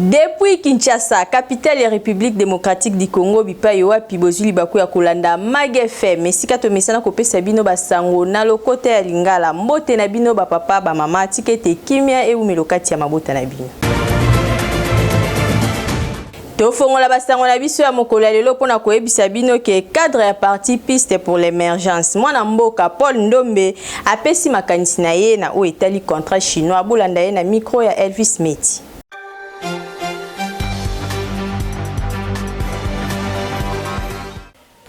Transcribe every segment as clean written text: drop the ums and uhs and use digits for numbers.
Depuis Kinshasa, capitale ya République démocratique du Congo, bipai wapi bozwi libaku ya kolanda Mag FM. Esika tomesana kopesa bino basango na lokota ya Lingala. Mbote na bino ba papa, ba mama, tika ete kimia ewumelo kati ya mabota na bino. Tofongola basango na biso ya mokolo ya lelo mpona koyebisa bino ke cadre ya parti Piste pour l'emergence, mwana mboka Paul Ndombe apesi makanisi na ye na oyo etali contrat chinois. Bolanda ye na micro ya Elvis Meti.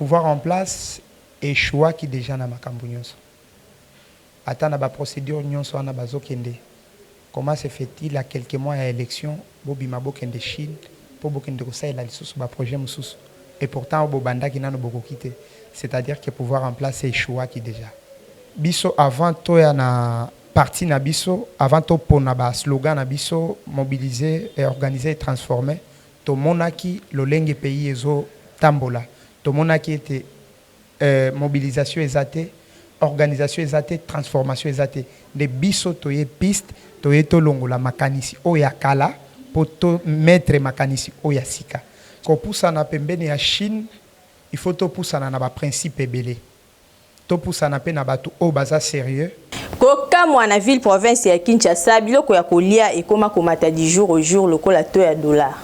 Pouvoir en place echouaki dejà na makambo nyonso. Ata na ba procedures nyonso wana bazokende, comment se fait-il à quelques mois ya elections bobima bokende Chine po bokende kosalela lisusu ba projets mosusu et pourtant oyo bobandaki nanu bokoki te, c'est-à-dire que pouvoir en place echouaki dejà. Biso avant toya na parti na biso, avant topona ba slogans na biso mobiliser et organiser et transformer, tomonaki lolenge pays ezo tambola, tomonaki ete Mobilisation eza te, organisation eza te, transformation eza te. Nde biso toye piste, toye tolongola makanisi oyo ya kala po to mettre makanisi oyo ya sika. Kopusana pembeni ya Chine, il faut topusana na ba principes ebele. Topusana pe na batu oyo baza serieux. Kokamwa na ville province ya Kinshasa, biloko ya kolia ekoma komata du jour au jour lokola taux ya dollar.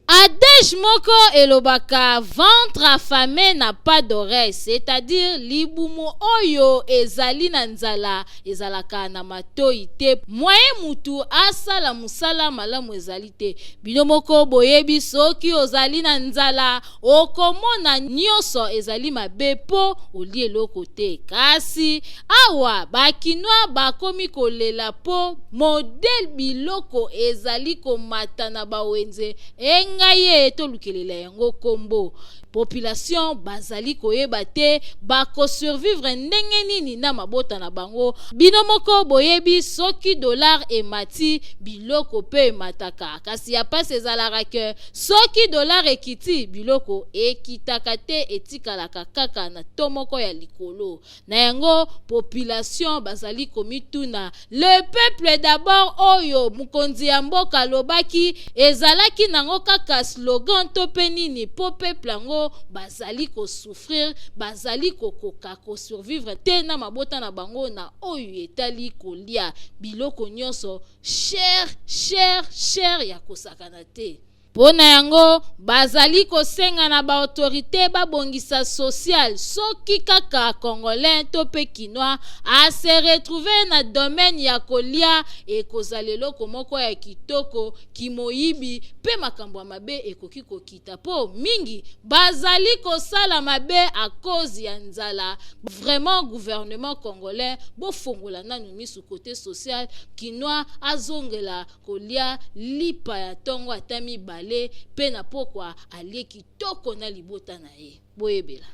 Adage moko elobaka ventre affame n'a pas d'oreille, c'est-à-dire libumu oyo ezali na nzala ezalaka na matoyi te. Moyen mutu asala musala malamu ezali te. Bino moko boyebi soki ozali na nzala okomona nioso ezali mabe po olie eloko te. Kasi awa ba kinois bakomi kolela po modèle biloko ezali komata na ba wenze engaye tolukelela yango kombo. Population bazali koyeba te bako survivre ndenge nini na mabota na bango. Bino moko boyebi soki dollar emati biloko pe emataka. Kasi ya pasi ezalaka que soki dollar ekiti biloko ekitaka te etikalaka kaka na taux moko ya likolo. Na yango population bazali komituna le peuple d'abord oyo mokonzi ya mboka alobaki ezalaki nango kaka slogan to pe nini po peuple yango bazali ko souffrir bazali kokoka ko survivre te na mabota na bango na oyo etali kolia biloko nionso cher cher cher ya kosakana te. Mpo na yango, bazali kosenga na ba autorites babongisa social soki kaka Congolais to mpe Kinois a se retrouver na domaine ya kolia ekozala eloko moko ya kitoko, kimoyibi mpe makambo ya mabe ekoki kokita mpo mingi bazali kosala mabe à cause ya nzala. Vraiment gouvernement congolais bofongola nanu misu cote social, Kinois azongela Kolia lipa ya tongo ata mibale pe na pokwa alie kitoko na libota na ye. Boyebela.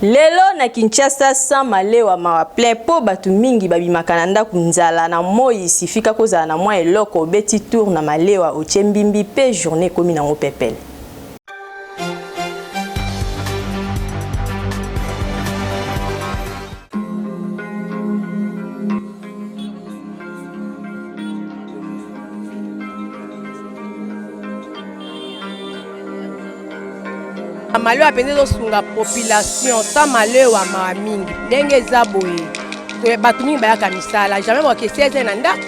Lelo na Kinshasa sans malewa mawa plein po batu mingi babimaka na ndaku nzala na moyi sifika kozala na mwa eloko obeti tour na malewa otie mbimbi pe journee ekomi nango pepele. Malewa mpenza ezosunga population sa malewa mawa mingi ndenge eza boye bato mingi bayaka misala jamais bake 16 na ndako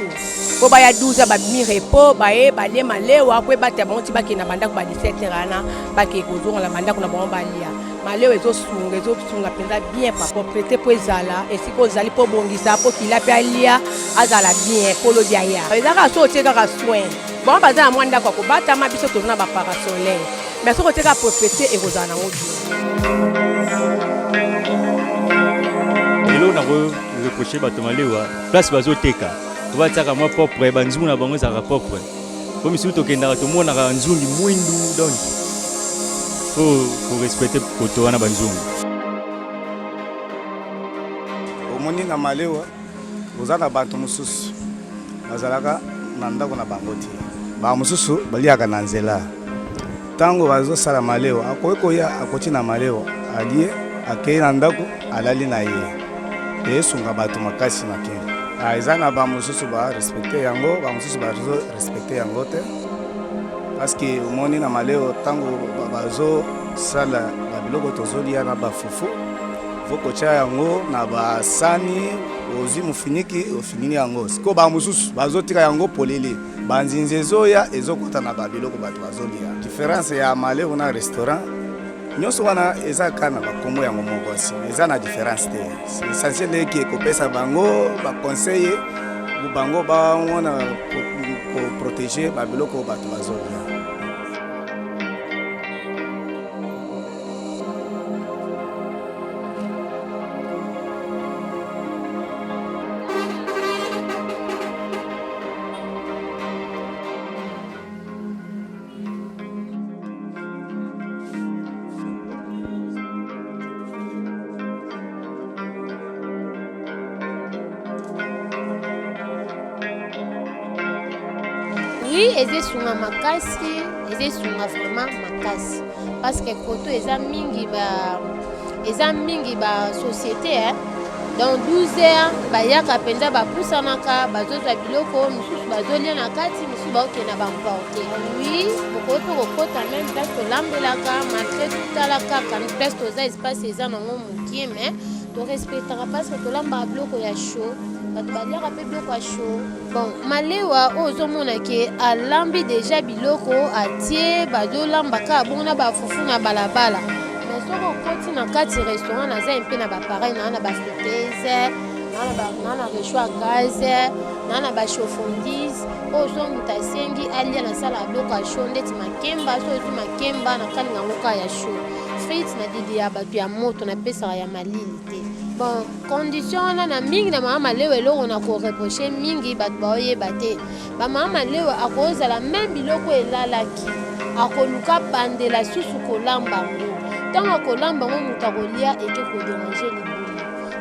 po baya 12 babimi repos baye balie malewa po ebatela bango ti bakende na bandako ba 17 heures wana bakee kozonga na bandako na bango balia Malewa ezosunga ezosunga mpenza bien pa proprete mpo ezala esika ozali mpo obongisa mpo kila mpe alia azala bien mpo lobi aya eza kaka so otie kaka soin bango baza na mwa ndako ya kobatama biso toza na baparasolaire mais soki otie kaka proprete ekozala nango bien lelo nako reproche bato malewa place bazoteka po batiaka mwa propre banzungu na bango ezalaka propre Po misusu tokendaka tomonaka nzungi mwindu donc faut ko respecter koto wana ba nzungu. Omoni na malewa oza na bato mosusu bazalaka na ndako na bango te, ba mosusu baliaka na nzela. Ntango bazosala malewa akoki koya akoti na malewa alie akei na ndako alali na ye. Esunga bato makasi na kin. Ah, eza na ba mosusu ba respecte yango, ba mosusu bazo respecte yango te. Parce que omoni na maleo ntango bazosala ba biloko tozolia na ba fufu, faut kotia yango na basani, ozwi mofiniki ofinini yango. Sikoyo ba mosusu bazotika yango polele, banzinzi ezoya ezokota na ba biloko bato bazolia. Différence ya maleo na restaurant nyonso wana eza kaka na bakombo yango moko, eza na différence te. Essentiel eke kopesa bango baconseil, bango bamona koprotege babiloko bato bazolia. Oui, eza esunga makasi, eza esunga vraiment makasi parce que koto eza mingi ba eza mingi ba société hein? Donc 12 heures bayaka mpenza, bapusanaka, bazozwa biloko misusu, bazolia na kati, misusu baokende na baemporte. Oui, bokoki mpe kokota même place tolambelaka, malgré totala kaka place toza, espace eza nango mokie, mais torespectaka parce que tolambaka biloko ya chaud, bato baliaka mpe biloko ya chaud. Bon, malewa oyo ozomona ke alambi deja biloko atie, bazolamba kaka bongo na bafufu na balabala. Mais soki okoti na kati restaurant, naza mpe na bapareil naa na bafriteuse, naa na réchaud à gaz, naa na bachauffondise oyo so moto asengi alia, nasala biloko ya chaud ndeti makemba. So ozwi makemba, nakalinga yango kaka ya chaud. Frite na didi ya bato ya moto, napesaka ya malili te. Bon, condition wana na mingi na mama malewa, eloko na koreproche mingi, bato baoyeba te. Bamama malewa akozala même biloko elalaki, akoluka bandela susu kolamba yango. Ntango akolamba yango, moto akolia, eke koderange libumu.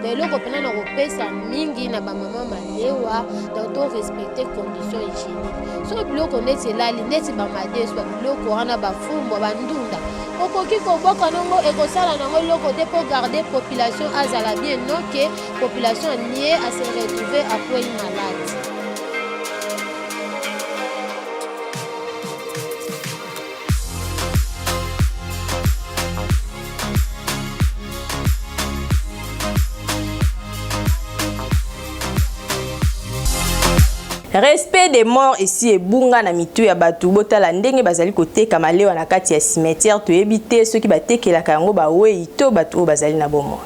Donc eloko mpena na kopesa mingi na bamama malewa, donc to respecte condition hygiénique. So biloko neti elali, neti bamadesu, babiloko wana, bafumbwa, bandunda, okoki koboka nango, ekosala nango eloko te mpo garder population azala bien, noke population alie ase retrouve akwei malade. Respect des morts esi ebunga na mitu ya bato. Botala ndenge bazali koteka malewa na kati ya cimetière. Toyebi te soki batekelaka yango bawei to bato oyo bazali na bomoi.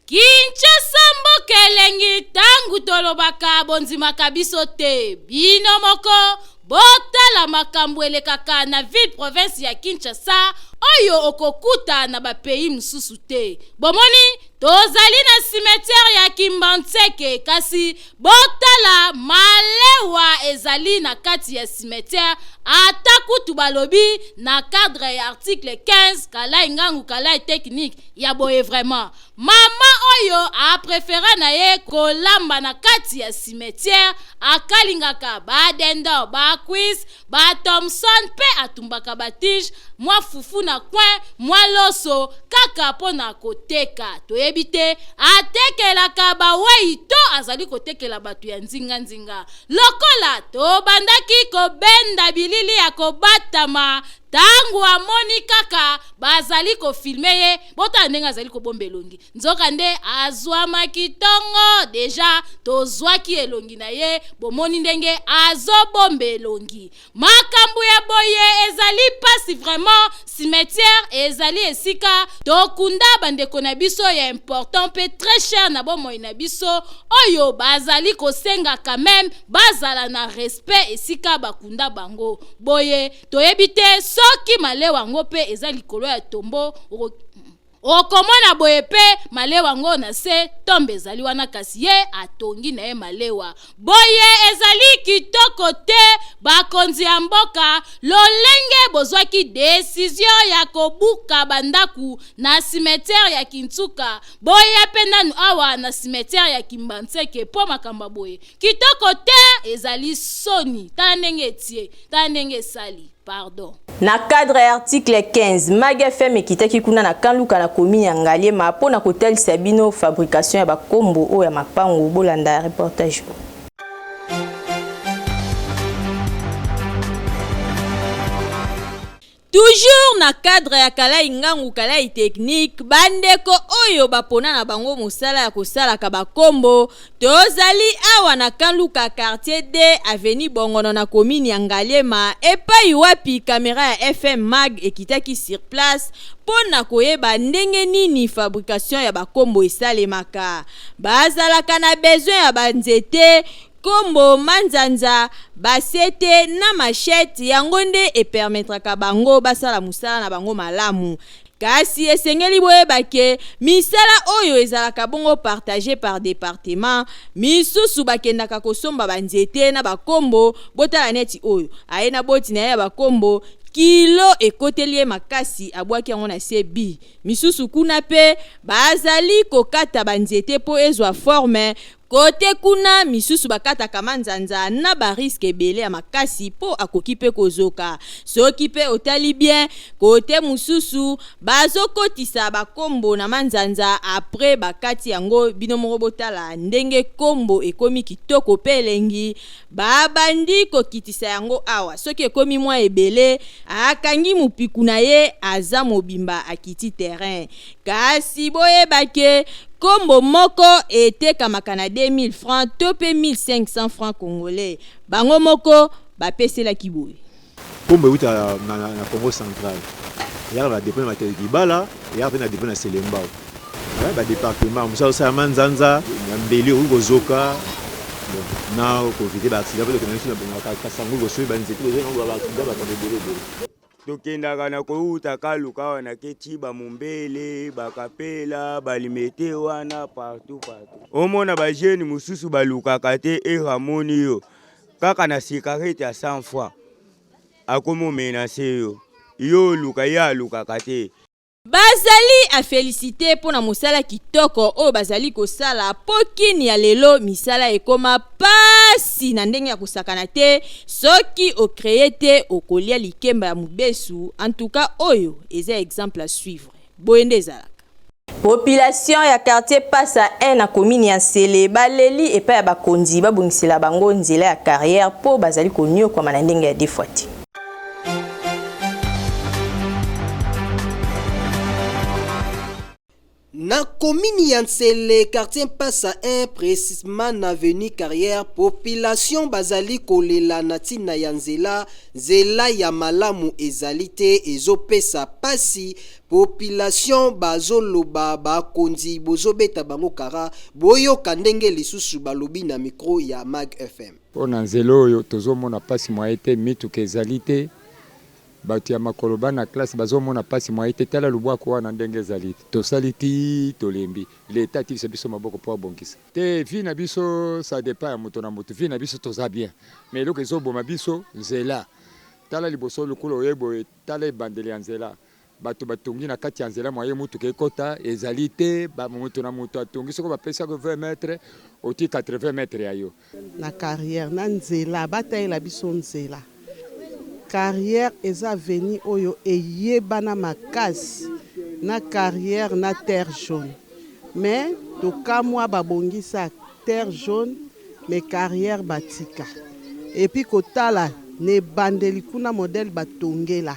Kinshasa mboka elengi, ntango tolobaka bondimaka biso te. Bino moko botala makambo elekaka na ville province ya Kinshasa oyo okokuta na bapays mosusu te. Bomoni, tozali na cimetière ya Kimbanseke, kasi botala malewa ezali na kati ya cimetière. Ata kutu balobi na cadre ya article 15 kalai ngangu kalai technique ya boye, vraiment mama oyo aprefera na ye kolamba na kati ya cimetière. Akalingaka badendo, bacuisse, bathomson mpe atumbaka batige, mwa fufu na coin, mwa loso, kaka mpo na koteka. Toyebi te atekelaka bawei to azali kotekela bato ya nzinganzinga. Lokola tobandaki kobenda bilili ya kobatama, ntango amoni kaka bazali kofilme ye, botala ndenge azali kobomba elongi, nzoka nde azwamaki ntongo deja. Tozwaki elongi na ye, bomoni ndenge azobomba elongi. Makambo ya boye ezali mpasi vraiment. Cimetière ezali esika tokunda bandeko na biso ya important mpe très cher na bomoi na biso, oyo bazali kosenga quand même bazala na respect esika bakunda bango. Boye toyebi te soki malewa yango mpe eza likolo ya tombo, okomona boye mpe malewa yango na se, tombe ezali wana, kasi ye atongi na ye malewa boye, ezali kitoko te. Bakonzi ya mboka, lolenge bozwaki decision ya kobuka ba ndaku na cimetière ya Kinsuka, boya pe nanu awa na cimetière ya Kimbanseke po makambo ya boye kitoko te, ezali soni. Tala ndenge etie, tala ndenge esali. Pardon. Na cadre ya article 15, Mag FM ekitaki kuna na Kanluka na commune ya Ngaliema mpo na kotalisa bino fabrication ya ba kombo oyo ya mapangu. Bolanda reportage oyo. Toujours na cadre ya Kalayi Ngangu Kalayi Technique, ba ndeko oyo bapona na bango mosala ya kosalaka ba kombo, tozali awa na Camp Luka quartier D avenue Bongono na commune ya Ngaliema epayi wapi camera ya FM Mag ekitaki sur place mpo na koyeba ndenge nini fabrication ya ba kombo esalemaka. Bazalaka na besoin ya ba nzete, kombo, manzanza, ba sete na machette yango nde e permettraka bango basala mosala na bango malamu. Kasi esengeli boyeba ke misala oyo ezalaka bongo partager par departement, misusu bakendaka kosomba ba nzete na ba kombo, botala neti oyo aye na boti na ye ya ba kombo, kilo ekoteli ye makasi abwaki yango na se bi. Misusu kuna pe bazali kokata ba nzete po ezwa forme, Cote kuna misusu bakataka manzanza na ba risque ebele ya makasi po akoki pe kozoka. Soki pe otali bien cote mususu bazokotisa ba kombo na manzanza apres bakati yango bino moko botala ndenge kombo ekomi kitoko pe elengi ba bandi kokitisa yango awa soki ekomi mwa ebele akangi mupiku na ye aza mobimba akiti terrain Kasi boyeba ke kombo moko etekamaka na 2000 francs to pe 1500 francs congolais. Bango moko bapeselaki boye. Kombo ewuta na Kongo central, eyaka na ba depot na Matadi Kibala, eyaka pe na depot na Selembao. Ba departement mosusu azosala manzanza na mbeli okoki kozoka bon na ko eviter ba accident po tokenda biso na Kasangulu kosomi ba nzete kozo ba accident makambo ebele ebele. Tokendaka na kowuta kaluka awa na keti ba mumbele ba kapela ba limete wana partout partout omona ba jeune mosusu balukaka te heure amoni yo kaka na cigarette ya 100 francs akomi omenase yo yo oluka ye alukaka te. Bazali a feliciter mpo na mosala kitoko oyo bazali kosala mpo kin ya lelo misala ekoma pasi na ndenge ya kosakana te, soki o creer te okolia likemba ya mubesu, en tout cas oyo eza exemple à suivre, boye nde ezalaka. Population ya quartier Pasa 1 na commune ya Nsele baleli epai ya bakonzi babongisela bango nzela ya carrière mpo bazali konyokwama na ndenge ya defwa te. Na commune ya Nsele, quartier Mpasa 1, precisement na avenue Carrière, population bazali kolela na tina ya nzela, nzela ya malamu ezali te ezopesa pasi, population bazoloba bakonzi bozobeta bango kara, boyoka ndenge lisusu balobi na micro ya Mag FM. Po na nzela oyo tozo mona pasi moyen te mituka ezali te batu ya makolo bana classe bazo mona pasi moyen te tala lubwaku wana ndenge ezali tosali ti tolembi l'etat atikisa biso maboko po abongisa te vie na biso ça depend ya moto na moto vie na biso toza bien mais eloko ezo boma biso nzela tala liboso lokola oye boye tala ebandeli ya nzela Bato batongi na kati ya nzela moyen mutuka ekota ezali te, moto na moto atongi soki bapesaki yo 20 mètres otii 80 mètres ya yo. Na carrière na nzela batalela biso nzela carrière eza avenue oyo eyebana makasi na carrière na terre jaune mais tokamwa babongisa terre jaune mais carrière batika epuis kotala na ebandeli kuna modèle batongela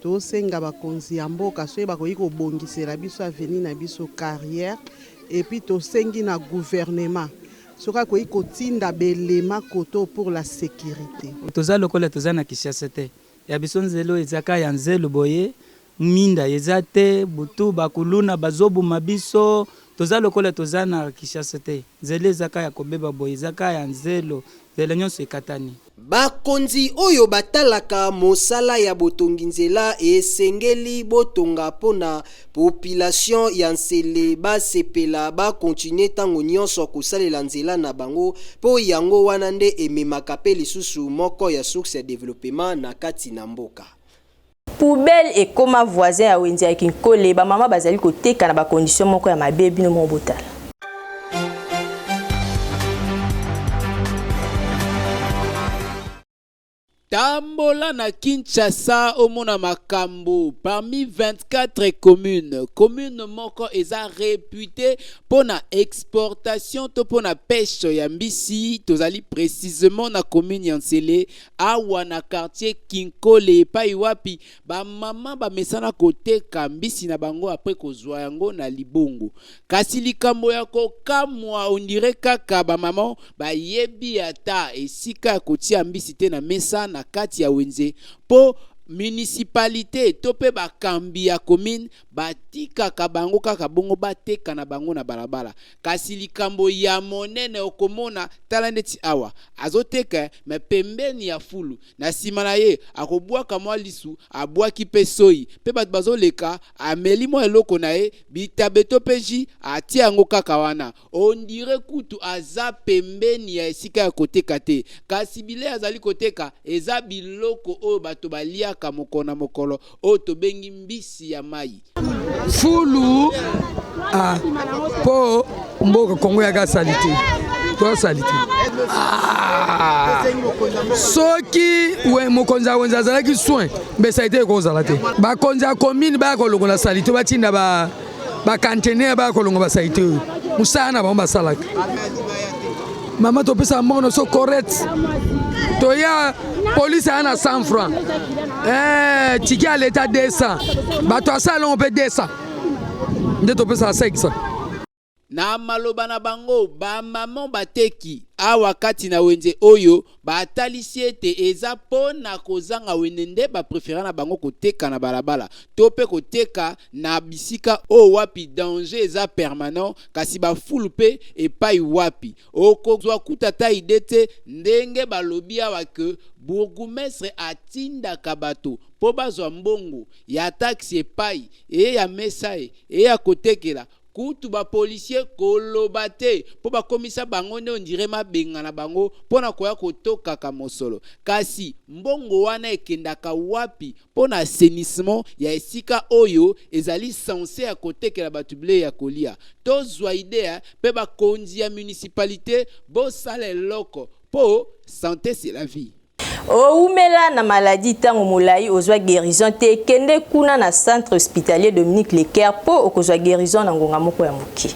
Tosenga bakonzi ya mboka soki bakoki kobongisela biso avenue na biso carrière et puis tosengi na gouvernement soki akoki kotinda b'element koto pour la securite. Toza lokola toza na Kinshasa te ya biso nzela oyo eza kaka ya nzelu boye minda eza te butu ba kuluna bazo boma biso. Toza lokola toza na Kinshasa te. Nzela eza kaka ya kobeba boye, eza kaka ya nzelo, nzela nyonso ekatani. Bakonzi oyo batalaka mosala ya botongi nzela esengeli botonga pona population ya Nsele basepela ba continuer tango nionso kosalela nzela na bango po yango wana nde ememaka pe lisusu moko ya source ya developpement na kati na mboka. Poubelle ekoma voisin ya wenze ya Kinkole, ba mama bazali koteka na ba conditions moko ya mabe, bino moko botala. Tambola na Kinshasa omona makambo parmi 24 communes, commune moko eza reputee mpo na exportation to mpo na peche ya mbisi. Tozali precisement na commune ya Nsele awa na quartier Kinkole epai wapi ba mama bamesana koteka mbisi na bango apres kozwa yango na libongo. Kasi likambo ya kokamwa on dirait kaka ba maman bayebi ata esika ya kotia mbisi te na mesa na kati ya wenze mpo municipalite to mpe bakambi ya commune batikaka bango kaka bongo bateka na bango na balabala. Kasi likambo ya monene okomona tala ndeti awa azoteka mais pembeni ya fulu na sima na ye akobwaka mwa lisu abwaki mpe soyi mpe bato bazoleka ameli mwa eloko na ye bitabe to mpe jus atie yango kaka wana on dirait kutu aza pembeni ya esika ya koteka te kasi bilei azali koteka eza biloko oyo bato baliaka mokolo na mokolo oyo tobengi mbisi ya mayi. Fulu ah, po mboka Kongo yaka salite toa salite ah, soki we, mokonzi ya wenze azalaki soin mbe salite ekozala te. Bakonzi ya commune baya kolongola salite batinda ba bakantenere baya kolonga basalite oyo mosala na bango basalaka. Mama topesaka mbongo na biso correct, toya polise aya na 100 franc eh, tike ya leta 200 bato asala longo mpe 200 nde topesaka 500. Na maloba na bango, ba maman bateki awa kati na wenze oyo batalisi ete eza po na kozanga wende nde ba prefera na bango koteka na balabala to pe koteka na bisika oyo wapi danger eza permanent kasi ba fulu pe epayi wapi okozwa kutu ata idee te ndenge balobi awa que bourgoumestre atindaka bato po bazwa mbongo ya taxe epayi eye ya mesa eye ya kotekela Kutu ba policiers koloba te po bakomisa bango nde on dirait mabenga na bango po na koya kotokaka mosolo. Kasi mbongo wana ekendaka wapi po na assainissement ya esika oyo ezali cense ya kotekela batu bilei ya kolia? Tozua idee pe bakonzi ya municipalite bosala eloko po sante c'est la vie. Owumela na maladie tango molayi ozwa guerison te, kende kuna na centre hospitalier Dominique Lecaire po okozwa guerison na ngonga moko ya moke.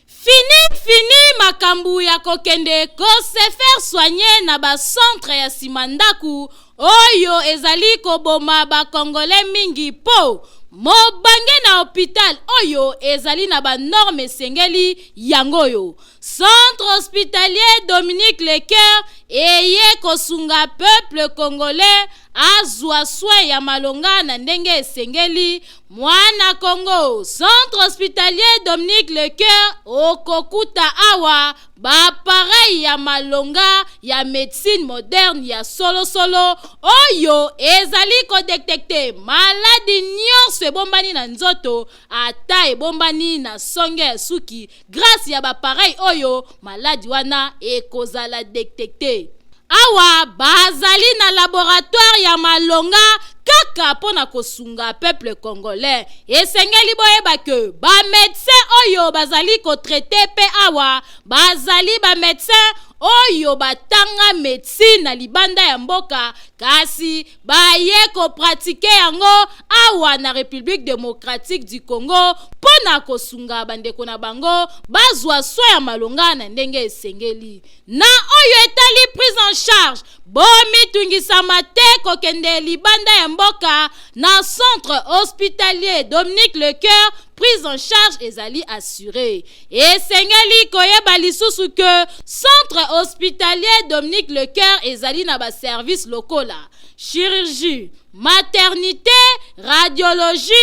Fini fini makambu ya kokende ko se faire soigner na ba centre ya sima ndaku oyo ezali koboma ba congolais mingi po mobange na hopital oyo ezali na ba normes esengeli yango oyo centre hospitalier Dominique Lecoeur eye kosunga peuple congolais azwa soin ya malonga na ndenge esengeli mwana Congo centre hospitalier Dominique Lecoeur okokuta awa Ba appareils ya malonga ya medecine moderne ya solo solo oyo ezali ko detecter maladi nionso ebombani na nzoto ata ebombani na songe ya suki, grace ya ba appareils oyo maladi wana ekozala detecter. Awa bazali na laboratoire ya malonga kaka mpo na kosunga peuple congolais. Esengeli boyeba que ba medecins oyo bazali ko traiter mpe awa bazali ba medecins oyo batanga medecine na libanda ya mboka kasi baye ko pratiquer yango awa na Republique democratique du Congo mpo na kosunga bandeko na bango bazwa soin ya malonga na ndenge esengeli. Na oyo etali prise en charge, bomitungisama te kokende libanda ya mboka na centre hospitalier Dominique Lecoeur, prise en charge ezali assuree. Esengeli koyeba lisusu que centre hospitalier Dominique Lecoeur ezali na ba services lokola. chirurgie, maternité, radiologie,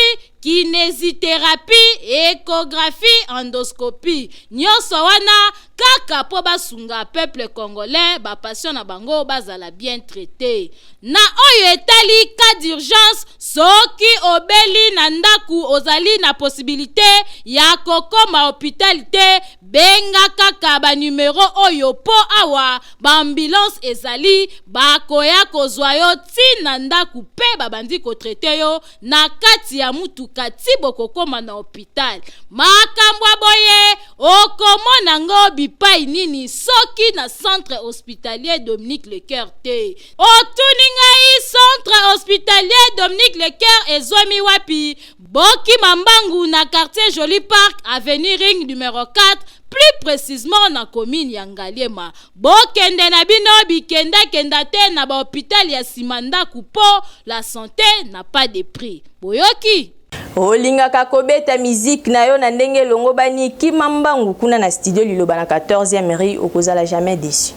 kinésithérapie, échographie, endoscopie. Nyonso wana kaka mpo basunga peuple congolais, ba patient na bango bazala bien traité. Na oyo etali cas d'urgence, soki obeli na ndaku ozali na possibilité ya kokoma hôpital te, benga kaka ba numero oyo mpo awa ba ambulance ezali, bakoya kozwa yo ti na ndaku mpe babandi kotraite yo na kati ya mutuka ti bokokoma na hôpital. Makambo ya boye okomona ngo bipai nini soki na centre hospitalier Dominique Lecoeur te? Otuni ngai centre hospitalier Dominique Lecoeur ezwami wapi? Bokima mbangu na quartier Joli Park, avenue Ring numéro 4, plus précisément na commune ya Ngaliema. Bokende na bino bikendakenda te na bahôpital ya nsima ndako mpo la santé n'a pas de prix. Boyoki? Olingaka kobeta miziki na yo na ndenge elongo bani, kima mbangu kuna na studio Liloba na 14e rue, okozala jamais déçu.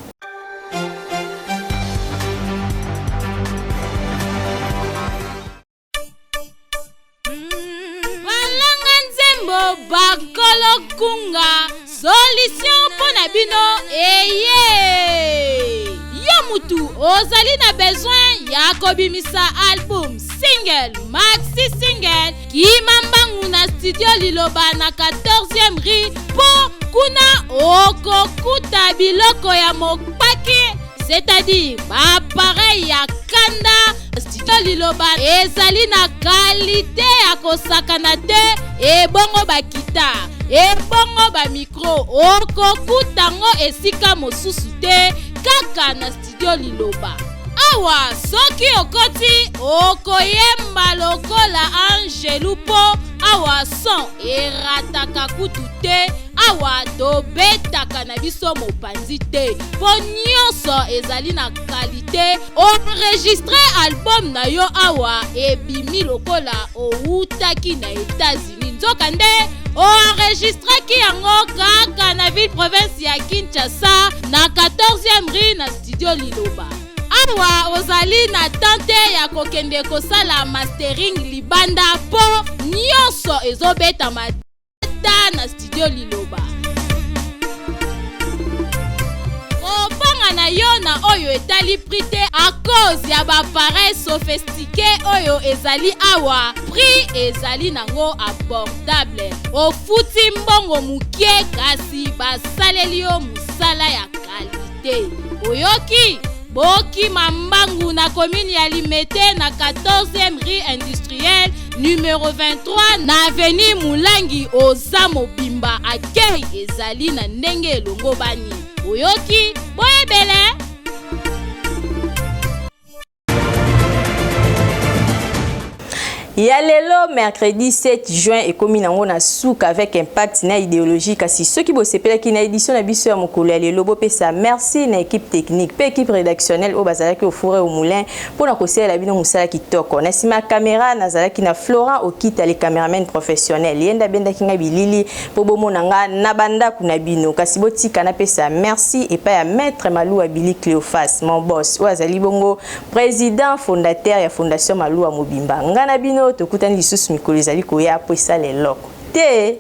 Balanga nzembo bakolo kunga solution mpo na bino eye. Yo mutu ozali na besoin ya kobimisa album, single, maxi single, kima mbangu na studio Liloba na 14e rue mpo kuna okokuta biloko ya mokpaki, c'est-à-dire baappareil ya kanda. Studio Liloba ezali na kalite ya kosakana te. Ebongo bakita, ebongo bamicro, okokuta ngo esika mosusu te, kaka na studio Liloba. Awa soki okoti, okoyemba lokola angelu mpo awa son erataka kutu te. Awa tobetaka na biso mopanzi te mpo nyonso ezali na kalite. Enregistre album na yo awa, ebimi lokola owutaki na États-Unis, nzokande oenregistraki yango kaka na ville province ya Kinshasa, na 14e rue, na studio Liloba. Awa ozali na tante ya kokende kosala mastering libanda mpo nyonso ezobetama ta na studio Liloba. Kobanga na yo na oyo etali prix te, à cause ya baappareil sophistiqué oyo ezali awa, prix ezali nango abordable. Ofuti mbongo mokie kasi basaleli yo mosala ya kalite. Oyoki? Bokima mbangu na commune ya Limete, na 14e rue industrielle numéro 23, na avenue Mulangi. Oza mobimba, akei ezali na ndenge elongo bani. Oyoki? Boyebele. Ya lelo mercredi 7 juin ekomi nango na suka avec impact na idéologie. Kasi soki bosepelaki na édition na biso ya mokolo ya lelo, bopesa merci na équipe technique mpe équipe rédactionnelle oyo bazalaki au four et au moulin mpona kosalela bino mosala kitoko. Na nsima ya caméra nazalaki na Florent Okita, le caméraman professionnel, ye nde abendaki ngai bilili mpo bomona nga na bandako na bino. Kasi botika napesa merci epai ya maître Maluwa Bili Cléophas, mon boss, oyo azali bongo président fondateur ya Fondation Maluwa mobimba. Nga na bino tokutani lisusu mikolo ezali koya po esala eloko te.